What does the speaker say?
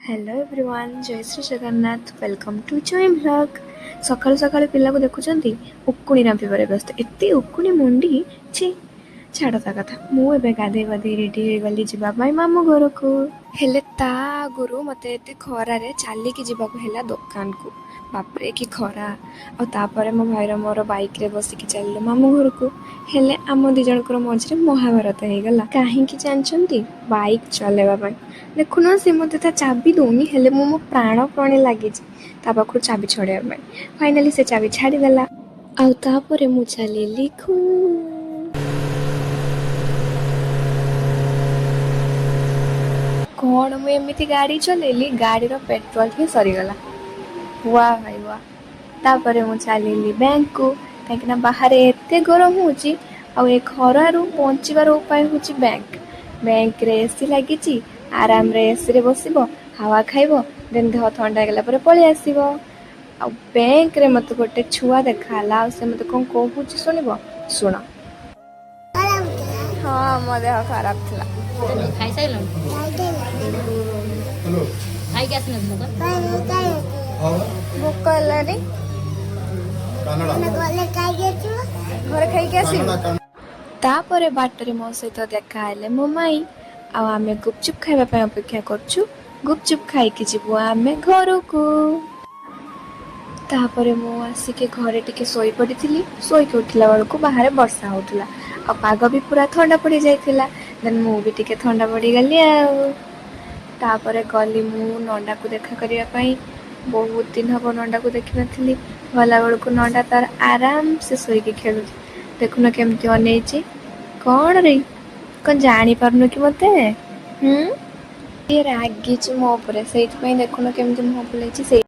Hello everyone, Jai Shri Jagannath. Welcome to Joy vlog. ସକାଳୁ ସକାଳୁ ପିଲାକୁ ଦେଖୁଛନ୍ତି, ଉକୁଣି ରାମ୍ପିବାରେ ବ୍ୟସ୍ତ। ଏତେ ଉକୁଣି ମୁଣ୍ଡି, ଛି। ଛାଡ଼ ତା କଥା। ମୁଁ ଏବେ ଗାଧେଇ ପାଧେଇ ରେଡ଼ି ହେଇଗଲି ଯିବା ପାଇଁ ମାମୁଁ ଘରକୁ। ହେଲେ ତା ଆଗରୁ ମୋତେ ଏତେ ଖରାରେ ଚାଲିକି ଯିବାକୁ ହେଲା ଦୋକାନକୁ। ବାପରେ, କି ଖରା! ଆଉ ତାପରେ ମୋ ଭାଇର ମୋର ବାଇକ୍ରେ ବସିକି ଚାଲିଲୁ ମାମୁଁ ଘରକୁ। ହେଲେ ଆମ ଦୁଇ ଜଣଙ୍କର ମଝିରେ ମହାଭାରତ ହେଇଗଲା। କାହିଁକି ଜାଣିଛନ୍ତି? ବାଇକ୍ ଚଲେଇବା ପାଇଁ। ଦେଖୁନ, ସେ ମୋତେ ତା ଚାବି ଦଉନି, ହେଲେ ମୁଁ ମୋ ପ୍ରାଣପଣେ ଲାଗିଛି ତା ପାଖରୁ ଚାବି ଛଡ଼େଇବା ପାଇଁ। ଫାଇନାଲି ସେ ଚାବି ଛାଡ଼ିଦେଲା ଆଉ ତାପରେ ମୁଁ ଚାଲିଲି। କ'ଣ ମୁଁ ଏମିତି ଗାଡ଼ି ଚଲେଇଲି, ଗାଡ଼ିର ପେଟ୍ରୋଲ ହିଁ ସରିଗଲା। ୱା ଭାଇ ୱା! ତାପରେ ମୁଁ ଚାଲିଲି ବ୍ୟାଙ୍କକୁ, କାହିଁକିନା ବାହାରେ ଏତେ ଗରମ ହେଉଛି ଆଉ ଏ ଖରାରୁ ବଞ୍ଚିବାର ଉପାୟ ହେଉଛି ବ୍ୟାଙ୍କ। ବ୍ୟାଙ୍କରେ ଏସି ଲାଗିଛି, ଆରାମରେ ଏସିରେ ବସିବ, ହାୱା ଖାଇବ, ଦେନ୍ ଦେହ ଥଣ୍ଡା ହେଇଗଲା ପରେ ପଳେଇ ଆସିବ। ଆଉ ବ୍ୟାଙ୍କରେ ମୋତେ ଗୋଟେ ଛୁଆ ଦେଖା ହେଲା ଆଉ ସେ ମୋତେ କ'ଣ କହୁଛି, ଶୁଣିବ? ଶୁଣ। ହଁ, ମୋ ଦେହ ଖରାପ ଥିଲା। ଖାଇସାରିଲଣି? ଖାଇକି ଆସିନଥିଲ ତ? ଭୋକ ହେଲାଣି। ଘରେ ଖାଇକି ଆସିବୁ। ତାପରେ ବାଟରେ ମୋ ସହିତ ଦେଖା ହେଲେ ମୋ ମାଇଁ ଆଉ ଆମେ ଗୁପଚୁପ୍ ଖାଇବା ପାଇଁ ଅପେକ୍ଷା କରୁଛୁ। ଗୁପଚୁପ୍ ଖାଇକି ଯିବୁ ଆମେ ଘରକୁ। ତାପରେ ମୁଁ ଆସିକି ଘରେ ଟିକେ ଶୋଇପଡ଼ିଥିଲି। ଶୋଇକି ଉଠିଲା ବେଳକୁ ବାହାରେ ବର୍ଷା ହେଉଥିଲା ଆଉ ପାଗ ବି ପୁରା ଥଣ୍ଡା ପଡ଼ିଯାଇଥିଲା। ଦେନ୍ ମୁଁ ବି ଟିକେ ଥଣ୍ଡା ପଡ଼ିଗଲି। ଆଉ ତାପରେ ଗଲି ମୁଁ ନଣ୍ଡାକୁ ଦେଖା କରିବା ପାଇଁ। ବହୁତ ଦିନ ହବ ନଣ୍ଡାକୁ ଦେଖିନଥିଲି। ଗଲାବେଳକୁ ନଣ୍ଡା ତାର ଆରାମସେ ଶୋଇକି ଖେଳୁଛି। ଦେଖୁନ କେମିତି ଅନେଇଛି। କ'ଣ ରେ, କ'ଣ ଜାଣିପାରୁନୁ କି ମୋତେ? ହୁଁ, ଇଏ ରାଗିଛି ମୋ ଉପରେ, ସେଇଥିପାଇଁ ଦେଖୁନ କେମିତି ମୁହଁ ଫୁଲେଇଛି ସେଇ।